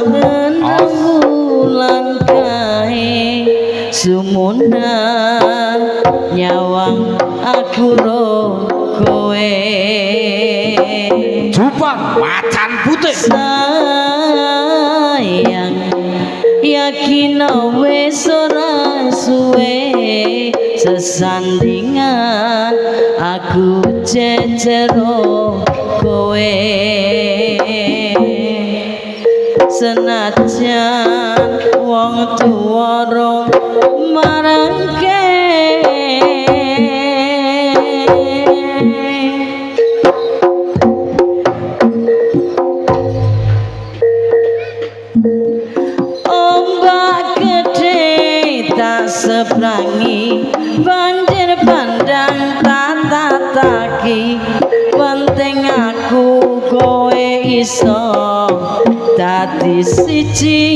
Sawangan rembulan kae sumunar nyawang aku ro kowe. Jupang macan putih. Sayang yakin wis ora suwe sesandingan aku cecero kowe. Senajan wong tuwa rong marangke ombak gede tak sebrangi banjir bandang tak tataki penting aku kowe iso dadi siji.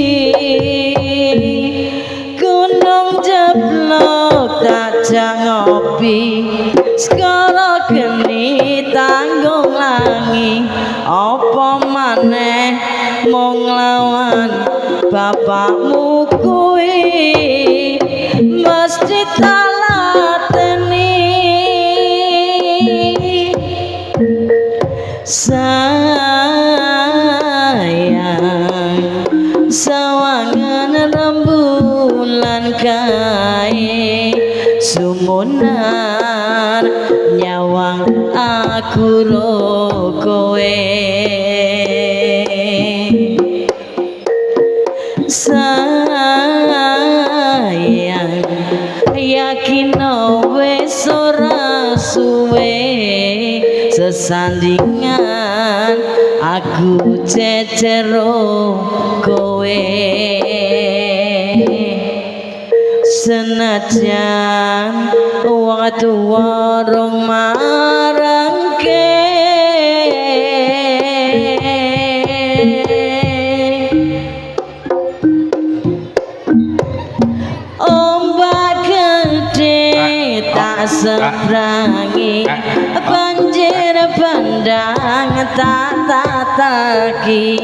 Gunung jeblok tak ngopi segara geni tanggung langi apa maneh mung nglawan bapakmu kuwi mesti tak lateni. Sayang sawangan rembulan kae sumunar nyawang aku ro kowe. Sayang yakin wis ora suwe sesandingan aku cecero kowe. Senajan wong tuwa rong marangke ombak gede tak sebrangi banjir bandang tak tataki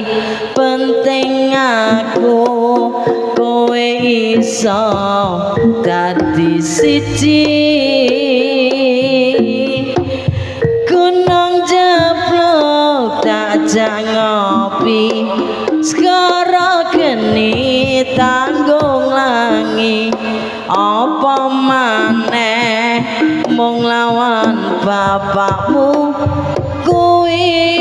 penting aku kowe iso dadi siji. Gunung jeblok tak ngopi segara geni tanggung langi apa maneh mung lawan bapakmu kuwi